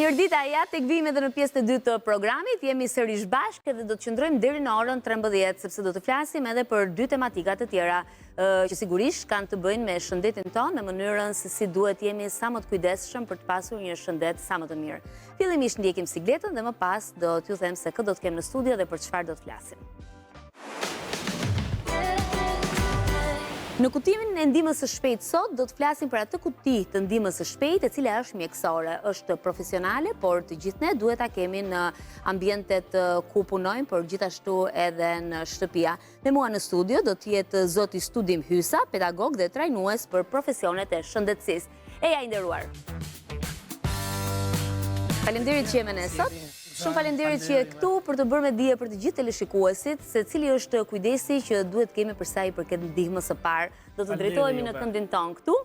Mirëdita, ja tek vijmë edhe në pjesën e dytë të programit, jemi sërish bashkë dhe do të qëndrojmë deri në orën 13, sepse do të flasim edhe për dy tematika të tjera, që sigurisht kanë të bëjnë me shëndetin tonë, me mënyrën se si duhet jemi sa më të kujdesshëm për të pasur një shëndet sa më të mirë. Fillimisht ndjekim sigletën dhe më pas do t'ju them se kë do të kem në studio dhe për çfarë do të flasim. Në kutinë e ndihmës së shpejtë sot do të flasim për atë kuti të ndihmës së shpejtë e cila është mjekësore, është profesionale, por të gjithë ne duhet ta kemi në ambientet ku punojmë, por gjithashtu edhe në shtëpia. Me mua në studio do të jetë zoti Studim Hysa, pedagog dhe trajnues për profesionet e shëndetësisë. Eja i nderuar. Faleminderit që je me ne sot. Shumë faleminderit që je këtu për të bërë me dije për të gjithë teleshikuesit se cili është kujdesi që duhet kemi për sa i përket ndihmës së parë. Do të drejtohemi në këndin tonë këtu.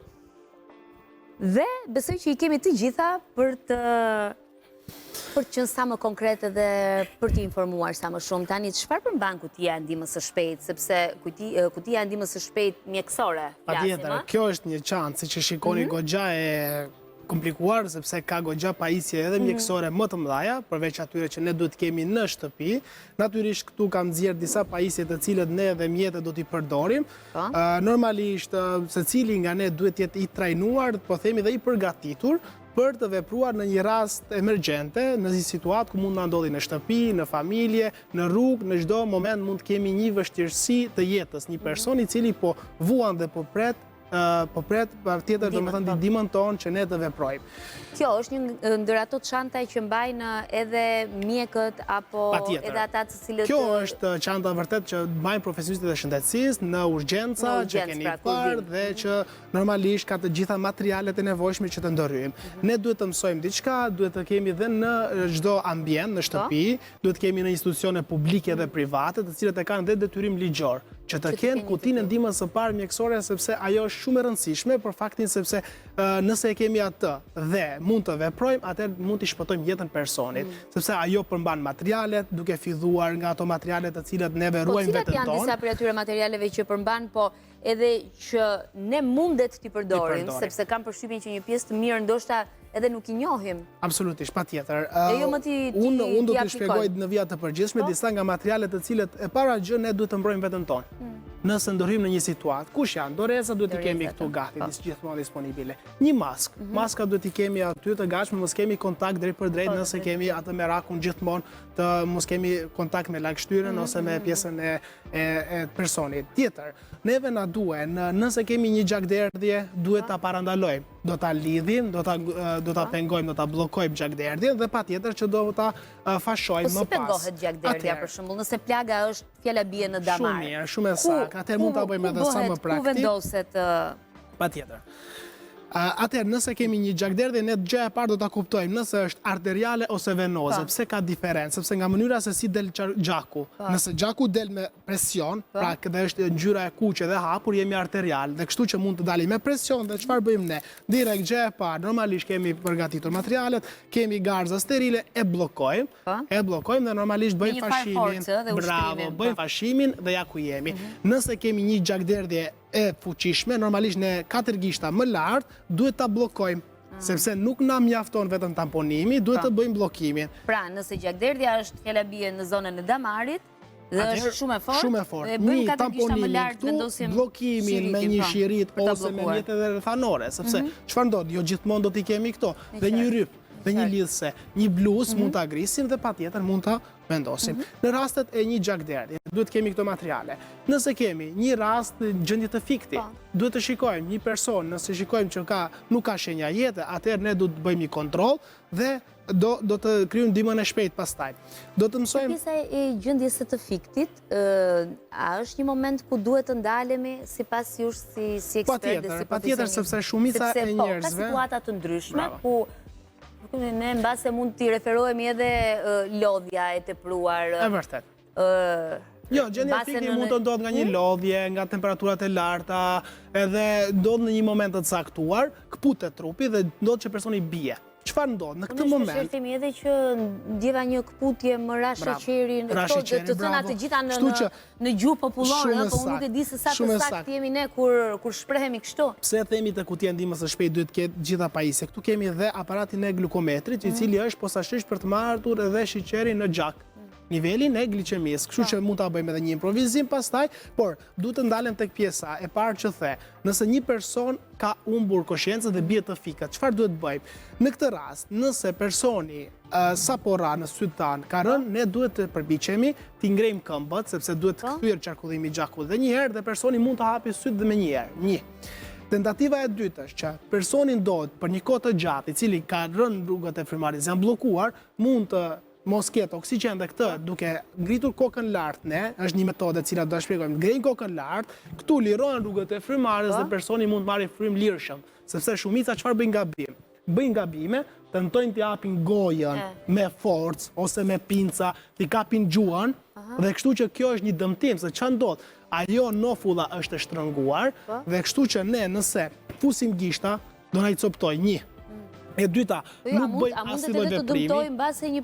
Dhe besoj që i kemi të gjitha për të për të qenë sa më konkret edhe për të informuar sa më shumë. Tani, çfarë përmban kutia e ndihmës së shpejtë, sepse kutia e ndihmës së shpejtë mjekësore, Patjetër, kjo është një çantë, siç e shikoni mhm. goxha e komplikuar, sepse ka goxha pajisje edhe mhm. mjekësore më të mëdhaja, përveç atyre që ne duhet kemi në shtëpi. Natyrisht këtu kam nxjerrë disa pajisje të cilët ne dhe mjete do t'i përdorim. Po. Normalisht, secili nga ne duhet jetë i trajnuar, po themi dhe i përgatitur, për të vepruar në një rast emergjente, në një situatë ku mund të na ndodhi në shtëpi, në familje, në rrugë, në çdo moment mund të kemi një vështirësi të jetës, një person i cili po vuan dhe po pret po pret patjetër domethënë po. ndihmën tonë që ne të veprojmë. Kjo është një ndër ato çanta që mbajnë edhe mjekët apo edhe ata të cilët... Kjo është çanta vërtet që mbajnë profesionistët e shëndetësisë në urgjenca që keni pra, parë dhe që Normalisht ka të gjitha materialet e nevojshme që të ndërhyjmë. Mhm. Ne duhet të mësojmë diçka, duhet të kemi dhe në çdo ambient, në po. shtëpi, duhet të kemi në institucione publike dhe mhm. private, të cilët e kanë dhe detyrim ligjor, që të kenë kutinë e ndihmës së parë mjekësore, sepse ajo është shumë e rëndësishme për faktin sepse nëse e kemi atë dhe mund të veprojmë, atëherë mund t'i shpëtojmë jetën personit, mhm. sepse ajo përmban materialet, duke filluar nga ato materialet të cilat neve po, ruajmë veten tonë. Po cilat janë disa prej atyre materialeve që përmban, po edhe që ne mundet t'i përdorim, sepse kam përshtypjen që një pjesë të mirë ndoshta edhe nuk i njohim. Absolutisht, patjetër. E jo më t'i Unë do t'i shpjegoj në vija të përgjithshme po? disa nga materialet të cilët e para gjë ne duhet të mbrojmë veten tonë. Hmm. Nëse ndërhyjmë në një situatë, kush janë? Doreza duhet t'i kemi këtu gati, po. gjithmonë disponibile. Një maskë, mhm. maska duhet t'i kemi aty të gatshme, mos kemi kontakt drejtpërdrejt po, nëse kemi atë merakun gjithmonë të mos kemi kontakt me lagështirën mhm, ose me mhm. pjesën e e personit. Tjetër, neve na duhen, nëse kemi një gjakderdhje, duhet ta parandalojmë. Do ta lidhim, do ta do ta pengojmë, do ta bllokojmë gjakderdhjen dhe patjetër që do ta fashojmë po më pas. Si pengohet gjakderdhja për shembull, nëse plaga është fjala bie në damar. Shumë mirë, shumë e saktë. Atëherë mund ta bëjmë edhe sa më praktik. Ku vendoset Patjetër. Atëherë, nëse kemi një gjakderdhje, ne gjëja e parë do ta kuptojmë nëse është arteriale ose venoze. Po. Pse ka diferencë? Sepse nga mënyra se si del gjaku. Po. Nëse gjaku del me presion, po. pra dhe është ngjyra e kuqe dhe hapur, jemi arterial dhe kështu që mund të dalim me presion dhe çfarë bëjmë ne? Direkt gjëja e parë, normalisht kemi përgatitur materialet, kemi garza sterile, e bllokojmë, e bllokojmë dhe normalisht bëjmë fashimin. Bravo, bëjmë fashimin dhe ja ku jemi. Mhm. Nëse kemi një gjakderdhje e fuqishme, normalisht ne katër gishta më lart, duhet ta bllokojmë, ah. sepse nuk na mjafton vetëm tamponimi, duhet të bëjmë bllokimin. Pra, nëse gjakderdhja është fjala bie në zonën e damarit, dhe është shumë e fortë, shumë e fortë. Një tamponimi këtu, bllokimin me një po, shirit ose me mjete dhe rrethanore, sepse mhm. çfarë ndodh, jo gjithmonë do t'i kemi këto, dhe një rryp, dhe një lidhëse, një bluzë mund mhm. ta grisim dhe patjetër mund ta vendosim. Mhm. Në rastet e një gjakderdhje, duhet kemi këto materiale. Nëse kemi një rast në gjendje të fikti, po. duhet të shikojmë një person, nëse shikojmë që ka, nuk ka shenja jete, atëherë ne duhet të bëjmë një kontroll dhe do, do të krijojmë ndihmën e shpejtë pastaj. Do të mësojmë... Pjesa e gjendjes së të fiktit, a është një moment ku duhet të ndalemi sipas jush si, si ekspert dhe si profesionist? Patjetër, sepse shumica e po, njerëzve... Ka situata të ndryshme ku Ne mbase mund t'i referohemi edhe lodhja e tepruar. E vërtet. Jo, gjendja e fiktit mund të ndodhë nga një hmm? lodhje, nga temperaturat e larta, edhe ndodh në një moment të caktuar, këputet trupi dhe ndodh që personi bie. Çfarë ndodh në këtë moment? Unë themi edhe që ndjeva një këputje, më ra sheqeri, këto të thëna të gjitha në në gjuhë popullore, po unë nuk e di se sa të saktë jemi ne kur kur shprehemi kështu. Pse themi te kutia e ndihmës së shpejtë duhet të ketë gjitha pajisje. Këtu kemi dhe aparatin e glukometrit, i mhm. cili është posaçërisht për të matur edhe sheqerin në gjak nivelin e glicemisë. Kështu që mund ta bëjmë edhe një improvizim pastaj, por duhet të ndalem tek pjesa e parë që the. Nëse një person ka humbur koshiencën dhe bie të fikët, çfarë duhet të bëjmë? Në këtë rast, nëse personi sapo ra në sytë tanë, ka rënë, ne duhet të përpiqemi t'i ngrejmë këmbët, sepse duhet të po. kthyer qarkullimi i gjakut dhe një herë dhe personi mund të hapi sytë dhe menjëherë. Një. Tentativa e dytë është që personi ndodh për një kohë të gjatë, i cili ka rënë rrugët e frymëmarrjes, janë bllokuar, mund të mos ketë oksigjen dhe këtë duke ngritur kokën lart ne, është një metodë e cila do ta shpjegojmë. Ngrejmë kokën lart, këtu lirohen rrugët e frymëmarrjes dhe po. personi mund të marrë frymë lirshëm, sepse shumica çfarë bëjnë gabim? Bëjnë gabime, tentojnë t'i hapin gojën me forcë ose me pinca, t'i kapin gjuhën dhe kështu që kjo është një dëmtim, se ça ndodh? Ajo nofulla është e shtrënguar po. dhe kështu që ne nëse fusim gishta, do na i copëtojë, një. E dyta, po jo, nuk bëjmë asnjë lloj veprimi.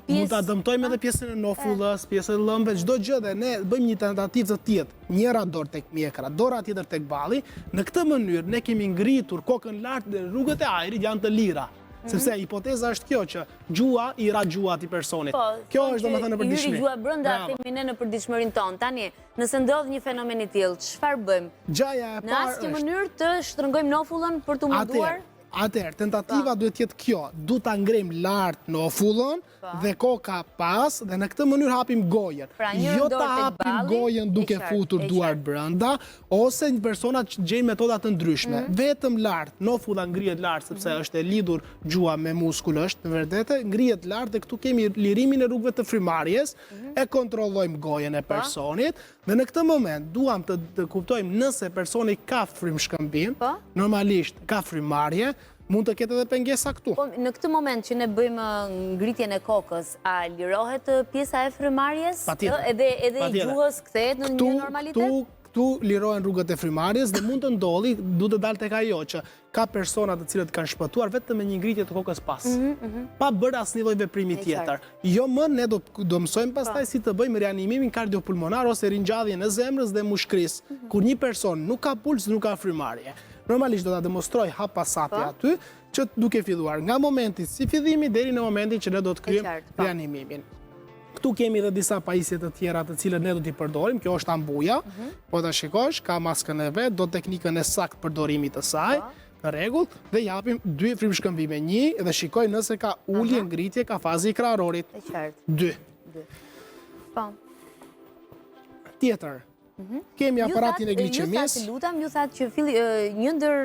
Mund ta dëmtojmë edhe pjesën e nofullës, pjesën e dhëmbëve, çdo gjë dhe ne bëjmë një tentativë të tillë. Njëra dorë tek mjekra, dora tjetër tek balli. Në këtë mënyrë ne kemi ngritur kokën lart dhe rrugët e ajrit janë të lira. Mhm. Sepse hipoteza është kjo që gjuha i ra gjuha atij personit. Po, kjo është domethënë në përditshmëri. Hyri gjuha brenda, themi ne në përditshmërinë tonë. Tani, Nëse ndodh një fenomen i tillë, çfarë bëjmë? Gjëja e parë Në asnjë mënyrë të shtrëngojmë nofullën për t'u munduar? Atëherë, tentativa duhet të jetë kjo, duhet ta ngrejmë lart nofullën dhe koka pas dhe në këtë mënyrë hapim gojën. Pra, jo ta hapim gojën duke futur duart brenda ose një persona që gjejnë metoda të ndryshme. Mhm. Vetëm lart, nofulla ngrihet lart sepse mhm. është e lidhur gjuha me muskul është në vërtetë, ngrihet lart dhe këtu kemi lirimin e rrugëve të frymëmarrjes. Mhm. e kontrollojmë gojën e po. personit, dhe në këtë moment duam të, të kuptojmë nëse personi ka frymëshkëmbim, po. normalisht ka frymëmarrje, mund të ketë edhe pengesa këtu. Po, në këtë moment që ne bëjmë ngritjen e kokës, a lirohet pjesa e frymëmarrjes? Patjetër. Edhe, edhe i gjuhës kthehet në një normalitet? Këtu, këtu lirohen rrugët e frymëmarrjes dhe mund të ndodhi, du të dal tek ajo që Ka persona të cilët kanë shpëtuar vetëm me një ngritje të kokës pas, mhm, mhm. pa bërë asnjë lloj veprimi tjetër. Jo më ne do do mësojmë pastaj po. si të bëjmë reanimimin kardiopulmonar ose ringjalljen e zemrës dhe mushkërisë, mhm. kur një person nuk ka puls, nuk ka frymëmarrje. Normalisht do ta demonstroj hap pas hapi po. aty, që duke filluar nga momenti si fillimi deri në momentin që ne do të kryejmë po. reanimimin. Këtu kemi dhe disa pajisje të tjera të cilët ne do t'i përdorim, kjo është ambuja, mhm. po ta shikosh, ka maskën e vet, do teknikën e saktë përdorimit të saj, po. në rregull, dhe japim dy frymëshkëmbime, një dhe shikoj nëse ka ulje ngritje kafazi i kraharorit. E qartë. Dy. Dy. Po. Tjetër, mhm. Kemi aparatin e glicemisë. Ju thatë, lutem, ju thatë që filli, një ndër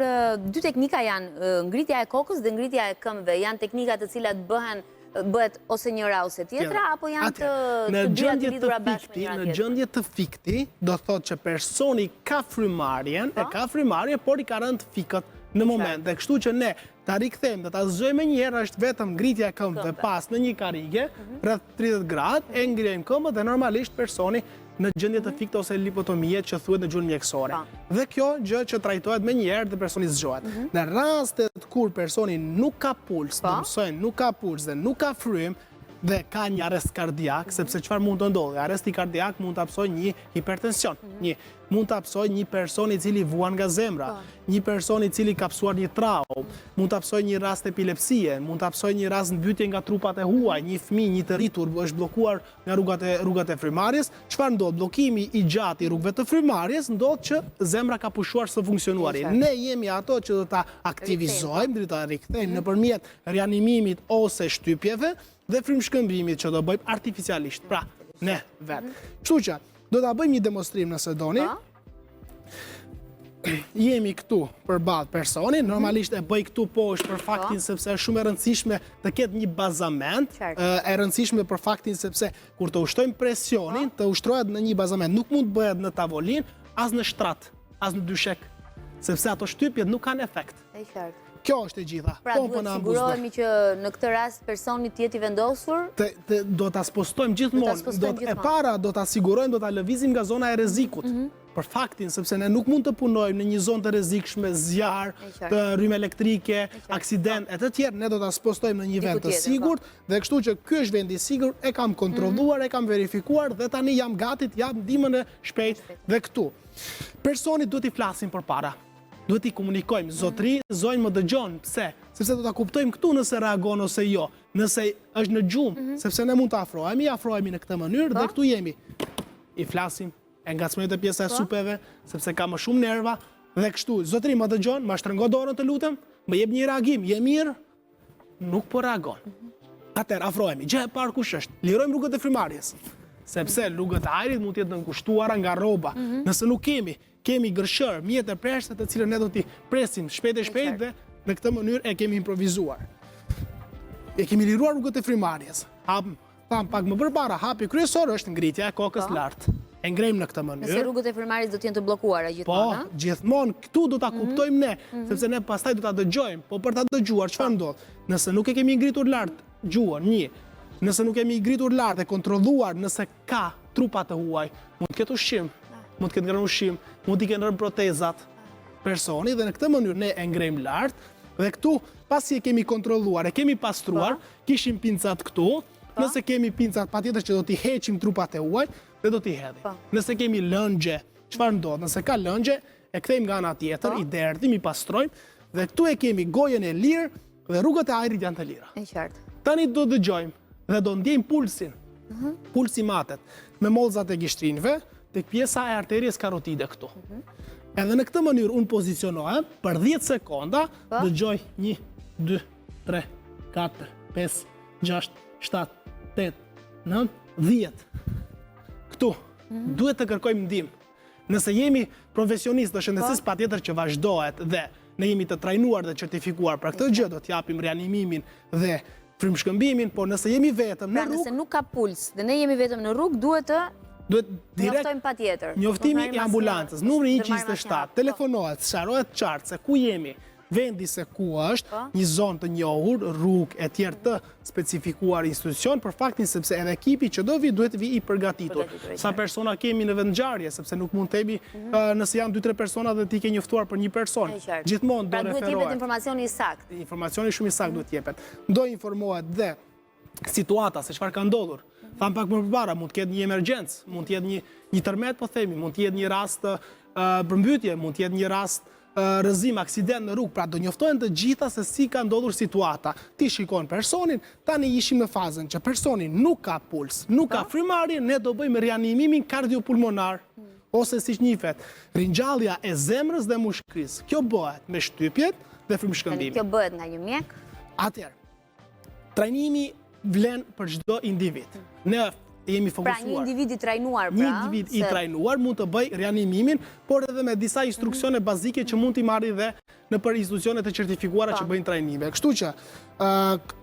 dy teknika janë ngritja e kokës dhe ngritja e këmbëve. Janë teknika të cilat bëhen bëhet ose njëra ose tjetra, apo janë të të dyja të lidhura bashkë me njëra tjetrën? Në gjendje të fikti, do thotë që personi ka frymëmarrjen, e po. ka frymëmarrjen, por i ka rënë të fikët në moment. Dhe kështu që ne ta rikthejmë dhe ta zgjojmë menjëherë është vetëm ngritja e këmbëve pas në një karrige, mhm. rreth 30 gradë, e ngrejmë këmbët dhe normalisht personi në gjendje të fiktë ose lipotomie që thuhet në gjuhën mjekësore. Po. Dhe kjo gjë që trajtohet menjëherë dhe personi zgjohet. Mhm. Në rastet kur personi nuk ka puls, po. do mësojmë nuk ka puls dhe nuk ka frymë, dhe ka një arrest kardiak, mhm. sepse çfarë mund të ndodhë? Arresti kardiak mund të pësojë një hipertension, mhm. një mund të pësojë një person i cili vuan nga zemra, po. një person i cili ka pësuar një traumë, mund të pësojë një rast epilepsie, mund të pësojë një rast mbytje nga trupat e huaj, një fëmijë, një të rritur është bllokuar nga rrugat e rrugat e frymëmarrjes, çfarë ndodh? Bllokimi i gjatë i rrugëve të frymëmarrjes ndodh që zemra ka pushuar së funksionuari. Ne jemi ato që do ta aktivizojmë, do ta rikthejmë mhm. nëpërmjet reanimimit ose shtypjeve dhe frymëshkëmbimit që do bëjmë artificialisht. Pra, ne vetë. Mhm. Kështu që do ta bëjmë një demonstrim nëse doni. Po. Jemi këtu përballë personit, mhm. normalisht e bëj këtu poshtë për faktin po. sepse është shumë e rëndësishme të ketë një bazament, e rëndësishme për faktin sepse kur të ushtrojmë presionin, po. të ushtrohet në një bazament, nuk mund të bëhet në tavolinë, as në shtrat, as në dyshek, sepse ato shtypjet nuk kanë efekt. E qartë. Kjo është e gjitha. Pra duhet të sigurohemi që në këtë rast personi të jetë i vendosur? Do ta spostojmë gjithmonë. E para do ta sigurojmë, do ta lëvizim nga zona e rrezikut. Mhm. Për faktin, sepse ne nuk mund të punojmë në një zonë të rrezikshme, zjarr, të rrymë elektrike, aksident e të tjerë, ne do ta spostojmë në një vend të po. sigurt dhe kështu që ky është vendi i sigurt, e kam kontrolluar, mhm. e kam verifikuar dhe tani jam gati të jap ndihmën e shpejtë dhe këtu. Personit duhet t'i flasim përpara. Duhet t'i komunikojmë, zotri, zonjë më dëgjon, pse? Sepse do ta kuptojmë këtu nëse reagon ose jo, nëse është në gjumë, mhm. sepse ne mund të afrohemi, afrohemi në këtë mënyrë dhe po. këtu jemi. I flasim, e ngacmojmë te pjesa e po. supeve, sepse ka më shumë nerva dhe kështu, zotri më dëgjon, ma shtrëngo dorën të lutem, më jep një reagim, je mirë? Nuk po reagon. Mhm. Atëherë afrohemi. Gjë e parë kush është? Lirojmë rrugët e frymëmarrjes. Sepse rrugët e ajrit mund të jenë të ngushtuara nga rroba. Mhm. Nëse nuk kemi, Kemi gërshërë, mjete prerëse të cilën ne do t'i presim shpejt e shpejt dhe në këtë mënyrë e kemi improvizuar. E kemi liruar rrugët e frymëmarrjes. Hap, thamë pak më përpara, hapi kryesor është ngritja e kokës po. lart. E ngrejmë në këtë mënyrë. Nëse rrugët e frymëmarrjes do të jenë të bllokuara gjithmonë, Po, gjithmonë këtu do ta mhm. kuptojmë ne, mhm. sepse ne pastaj do ta dëgjojmë, po për ta dëgjuar çfarë ndodh? Nëse nuk e kemi ngritur lart gjuhën, një, nëse nuk kemi ngritur lart e kontrolluar nëse ka trupa të huaj, mund të ketë ushqim, mund të ketë ngrënë ushqim, mund t'i kenë rënë protezat personi dhe në këtë mënyrë ne e ngrejmë lart dhe këtu pasi e kemi kontrolluar, e kemi pastruar, po. kishim pincat këtu, po. nëse kemi pincat patjetër që do t'i heqim trupat e huaj dhe do t'i hedhim. Po. Nëse kemi lëngje, çfarë ndodh? Nëse ka lëngje, e kthejmë nga ana tjetër, i derdhim, i pastrojmë dhe këtu e kemi gojën e lirë Dhe rrugët e ajrit janë të lira. E qartë. Tani do dëgjojmë dhe do ndjejmë pulsin. Mhm. Pulsi matet me mollzat e gishtrinjve tek pjesa e arteries karotide këtu. Mhm. Edhe në këtë mënyrë unë pozicionohem për 10 sekonda, po. dëgjoj 1 2 3 4 5 6 7 8 9 10. Këtu mhm. duhet të kërkojmë ndihmë. Nëse jemi profesionistë të shëndetësisë, po. patjetër që vazhdohet dhe ne jemi të trajnuar dhe certifikuar për këtë gjë, do të japim reanimimin dhe frymëshkëmbimin, por nëse jemi vetëm në pra, rrugë... Nëse nuk ka puls dhe ne jemi vetëm në rrugë, duhet të duhet direkt njoftojmë patjetër. Njoftimi i ambulancës, numri 127, telefonohet, sqarohet qartë se ku jemi, vendi se ku është, po. një zonë të njohur, rrugë e tjerë të specifikuar institucion, për faktin sepse edhe ekipi që do vijë duhet të vijë i përgatitur. Sa persona kemi në vendngjarje, sepse nuk mund të themi mhm. nëse janë 2-3 persona dhe ti ke njoftuar për një person. Gjithmonë do pra, referohet. Pra duhet jepet informacioni i saktë. Informacioni shumë i saktë duhet jepet. Do informohet dhe situata se çfarë ka ndodhur. Thamë pak më përpara, mund të ketë një emergjencë, mund të jetë një një tërmet, po themi, mund të jetë një rast përmbytje, mund të jetë një rast rrëzim, aksident në rrugë, pra do njoftohen të gjitha se si ka ndodhur situata. Ti shikon personin, tani ishim në fazën që personi nuk ka puls, nuk ka po. frymëmarrje, ne do bëjmë reanimimin kardiopulmonar ose siç njihet, ringjallja e zemrës dhe mushkërisë. Kjo bëhet me shtypjet dhe frymëshkëmbimin. Kjo bëhet nga një mjek? Atëherë, Trajnimi vlen për çdo individ. Ne jemi fokusuar. Pra një individ i trajnuar, pra. Një individ i trajnuar mund të bëjë reanimimin, por edhe me disa instruksione mhm. bazike që mund t'i marrë dhe nëpër institucione të certifikuara që po. bëjnë trajnime. Kështu që,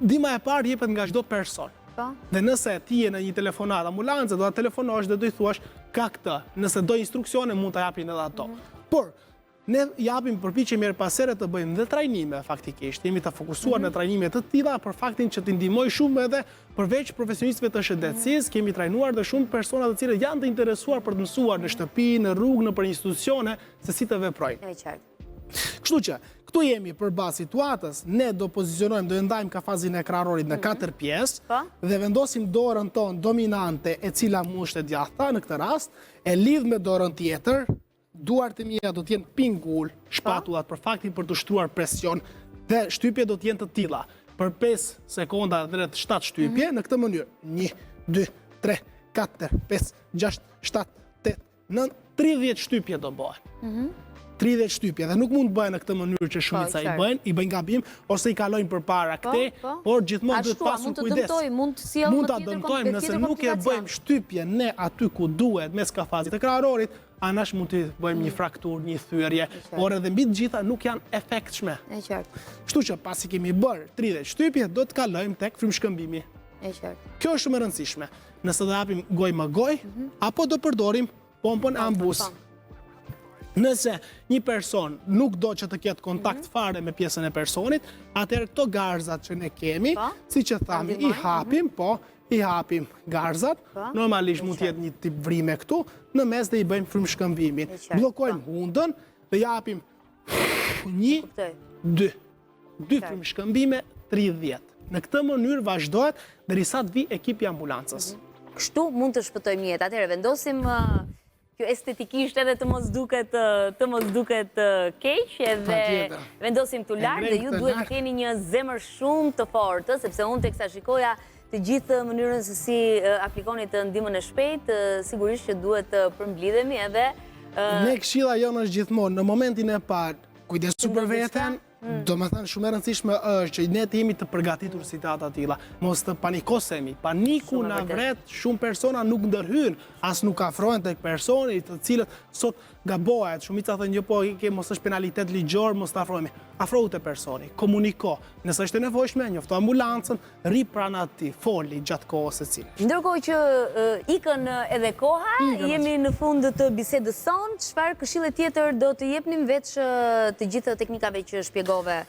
ndihma e parë jepet nga çdo person. Po. Dhe nëse ti je në një telefonatë ambulance, do ta telefonosh dhe do i thuash ka këtë. Nëse do instruksione mund ta japin edhe ato. Mhm. Por Ne japim përpiqemi herë pas here të bëjmë dhe trajnime faktikisht. Jemi të fokusuar në mhm. trajnime të tilla për faktin që t'i ndihmojë shumë edhe përveç profesionistëve të shëndetësisë, kemi trajnuar dhe shumë persona të cilët janë të interesuar për të mësuar në shtëpi, në rrugë, nëpër institucione se si të veprojnë. E qartë. Kështu që, këtu jemi përballë situatës, ne do pozicionojmë, do e ndajmë kafazin e kraharorit në mhm. katër pjesë po. dhe vendosim dorën tonë dominante e cila mu është e djathta në këtë rast, e lidh me dorën tjetër, Duart e mia do të jenë pingul, shpatullat për faktin për të ushtruar presion dhe shtypjet do të jenë të tilla. Për 5 sekonda dhe rreth 7 shtypje mhm. në këtë mënyrë. 1 2 3 4 5 6 7 8 9 30 shtypje do bëhen. 30 mhm. shtypje dhe nuk mund të bëhen në këtë mënyrë që shumica i bëjnë, i bëjnë gabim ose i kalojnë përpara po, këtej, po. por gjithmonë duhet pasur kujdes. Mund të sjellë mund ta dëmtojmë nëse nuk e bëjmë shtypjen ne aty ku duhet mes kafazit të kraharorit, anash mund të bëjmë një mm. frakturë, një thyerje, por edhe mbi të gjitha nuk janë efektshme. E qartë. Kështu që pasi kemi bërë 30 shtypje, do të kalojmë tek frymëshkëmbimi. E qartë. Kjo është shumë e rëndësishme. Nëse do japim gojë më gojë, mhm. apo do përdorim pompën e ambusë. Po. Nëse një person nuk do që të ketë kontakt mhm. fare me pjesën e personit, atëherë këto garzat që ne kemi, po, siç e thamë, i hapim, mhm. po, i hapim garzat, po, normalisht mund të jetë një tip vrime këtu, në mes dhe i bëjmë frymëshkëmbimin. Bllokojmë po. hundën dhe japim një, dy, dy frymëshkëmbime, 30. Në këtë mënyrë vazhdohet derisa të vijë ekipi i ambulancës. Mhm. Kështu mund të shpëtojmë jetë. Atëherë vendosim Kjo estetikisht edhe të mos duket të mos duket keq edhe vendosim këtu lart dhe ju duhet të keni një zemër shumë të fortë, sepse unë teksa shikoja të gjithë mënyrën se si aplikoni të ndihmën e shpejtë, sigurisht që duhet të përmblidhemi edhe Ne këshilla jonë është gjithmonë në momentin e parë, kujdesu për veten, Mm. Domethënë, shumë e rëndësishme është që ne të jemi të përgatitur në situata të tilla. Mos të panikosemi. Paniku na vret shumë persona nuk ndërhyjnë, as nuk afrohen tek personi, të cilët sot gabohet. Shumica thonë, jo po, ke mos është penalitet ligjor, mos të afrohemi. Afrohu te personi, komuniko. Nëse është e nevojshme, njofto ambulancën, rri pranë atij, foli gjatë kohës së cilës. Ndërkohë që ikën edhe koha, jemi në fund të bisedës sonë, çfarë këshille tjetër do të jepnim veç të gjithë teknikave që shpjegove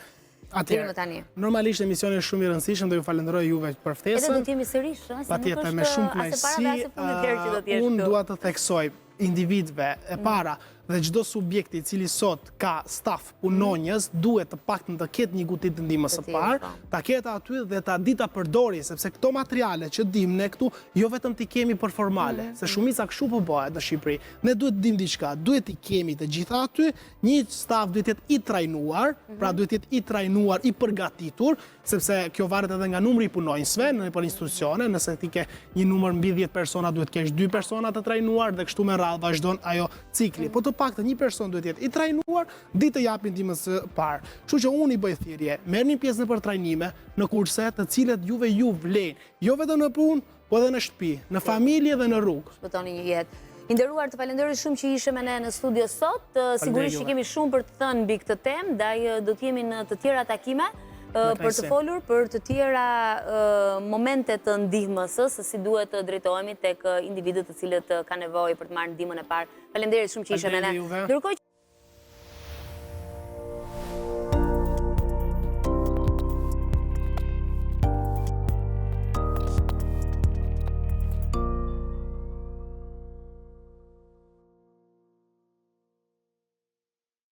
deri më tani? Normalisht emisioni është shumë i rëndësishëm dhe ju falënderoj juve për ftesën. Edhe do të jemi sërish, se nuk është as e para dhe as e fundit herë që do të jesh këtu. Unë dua të theksoj individëve e para dhe çdo subjekti i cili sot ka staf punonjës duhet të paktën të ketë një kuti të ndihmës së parë, po. ta ketë aty dhe ta di ta përdori, sepse këto materiale që dimë ne këtu, jo vetëm t'i kemi për formale, mm. se shumica kështu po bëhet në Shqipëri. Ne duhet të dimë diçka, duhet t'i kemi të gjitha aty, një staf duhet të jetë i trajnuar, mhm. pra duhet të jetë i trajnuar, i përgatitur, sepse kjo varet edhe nga numri i punonjësve nëpër institucione, nëse ti ke një numër mbi 10 persona, duhet të kesh 2 persona të trajnuar dhe kështu me radhë vazhdon ajo cikli. Po të paktën një person duhet të jetë i trajnuar, di të japi ndihmën së parë. Kështu që unë i bëj thirrje, merrni pjesë nëpër trajnime, në kurse të cilët juve ju vlejnë, jo vetëm në punë, Po edhe në shtëpi, në familje dhe në rrugë. Shpëtoni një jetë. I nderuar, të falenderoj shumë që ishe me ne në studio sot. Sigurisht që kemi shumë për të thënë mbi këtë temë, ndaj do të jemi në të tjera takime për të folur për të tjera momente të ndihmës, se si duhet të drejtohemi tek individët të cilët kanë nevojë për të marrë ndihmën e parë. Faleminderit shumë që ishe me ne. Ndërkohë.